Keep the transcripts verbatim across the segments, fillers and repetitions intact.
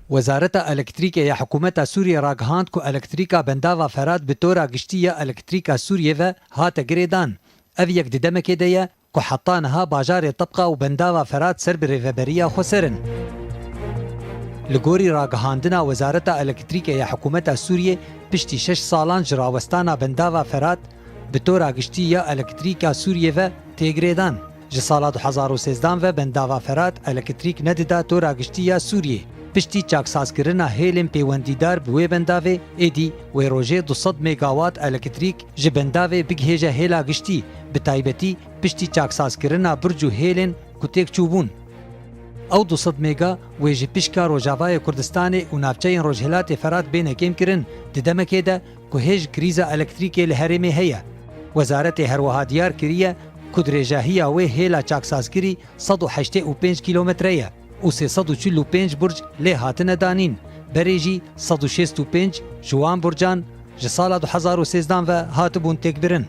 Wezareta Elektrîkê ya Hikûmeta Sûriyê ragihand ku elektrîka bendava Ferat bi tora giştî ya elektrîka Sûriyê ve hate girêdan. Ev yek di demekê de ye ku heta niha bajarê Tebqa û bendava Ferat ser bi rêveberiya xweser in. Li gorî ragihandina Wezareta Elektrîkê ya Hikûmeta Sûriyê, piştî şeş salan ji rawestana bendava Ferat, bi tora giştî ya elektrîka Sûriyê ve tê girêdan. Ji sala du hezar û sêzdan ve bendava Ferat elektrîk nedida tora giştî ya Sûriyê. Piştî çaksazkirina hêlên pêwendîdar bi wê bendavê, êdî wê rojê du sed megawat elektrîk ji bendavê bigihêje hêla giştî, bi taybetî piştî çaksazkirina birc û hêlên ku têk çûbûn. Ew du sed mega wê ji pişka Rojavayê Kurdistanê û navçeyên Rojhilatê Ferat bêne kêmkirin, di demekê de ku hêj krîza elektrîkê li herêmê heye. Wezaretê her wiha diyar kiriye ku dirêjahiya wê hêla çaksazkirî sed û heştê û pênc kîlometre ye û sê sed û çil û pênc burc lê hatine danîn, berê jî sed û şêst û pênc ji wan burcan ji sala du hezar û sêzdan ve hatibûn têkbirin.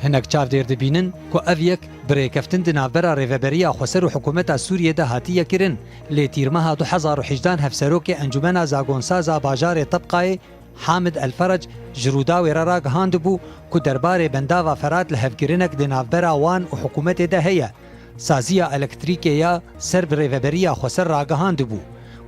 Hinek çavdêr dibînin ku ev yek bi rêkeftin di navbera Rêveberiya Xweser û Hikûmeta Sûriyê de hatiye kirin, lê tîrmeha du hezar û hejdan hevserokê Encûmena Zagonsaza bajarê Tebqayê Hamid El Ferec ji Rûdawê re ragihandibû ku derbarê bendava Ferat lihevkirinek di navbera wan û hikûmetê de heye. Saziya elektrîkê ya ser bi Rêveberiya Xweser ragihandibû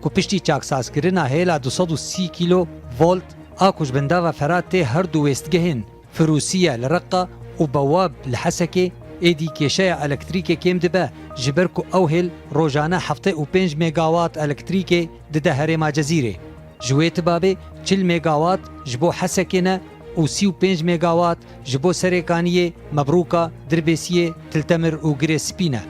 ku piştî çaksazkirina hêla du sed û sî kîlo volt a ku ji bendava Ferat tê her du wêstgehên Firûsiye li Reqa û Bewab li Hesekê, êdî kêşeya elektrîkê kêm dibe, ji ber ku ew hêl rojane heftê û pênc megawat elektrîkê dide herêma Cezîrê. Ji wê tibabê çil megawat ji bo Hesekê ne û sî û pênc megawat ji bo Serêkaniyê, Mebrûka, Dirbêsiyê, Tiltemir û Girê Spî ne.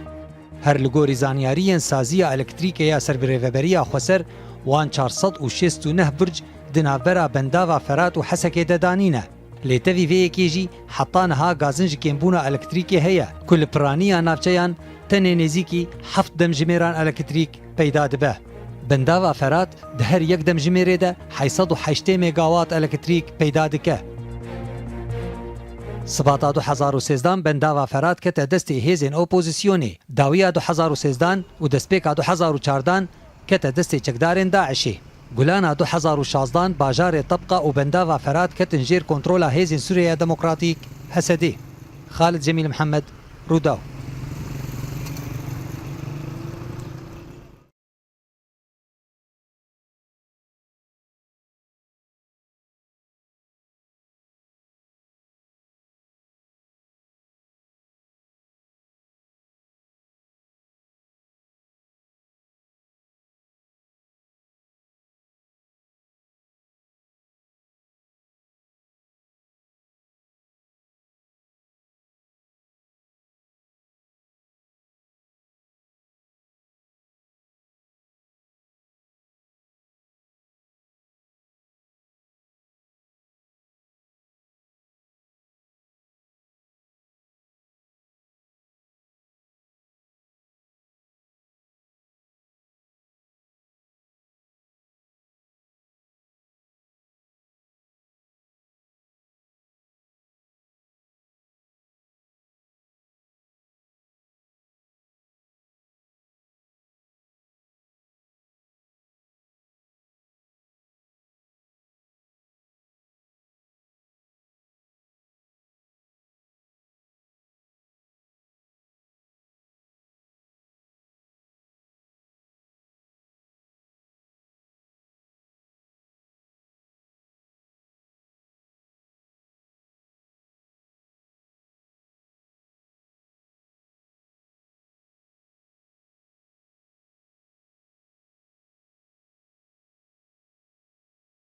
Her li gorî zanyariyên Saziya Elektrîkê ya ser bi Rêveberiya Xweser, wan çar sed û şêst û neh burc di navbera bendava Ferat û Hesekê de danî ne. Lê tevî vê yekê jî heta niha gazin ji kêmbûna elektrîkê heye ku li piraniya navçeyan tenê nêzîkî heft demjimêran elektrîk peyda dibe. Bendava Ferat di her yek demjimêrê de heyt sed û heştê megawat elektrîk peyda dike. Sibata du hezar û sêzdan bendava Ferat kete destê hêzên opozisyonê, dawiya du hezar û sêzdan û destpêka du hezar û çardan kete destê çekdarên DAIŞê. Gulana du hezar û şazdan bajarê Tebqa û bendava Ferat ketin jêr kontrola Hêzên Sûriyeya Demokratîk, H S D. Xalid Cemîl Mihemed, Rûdaw.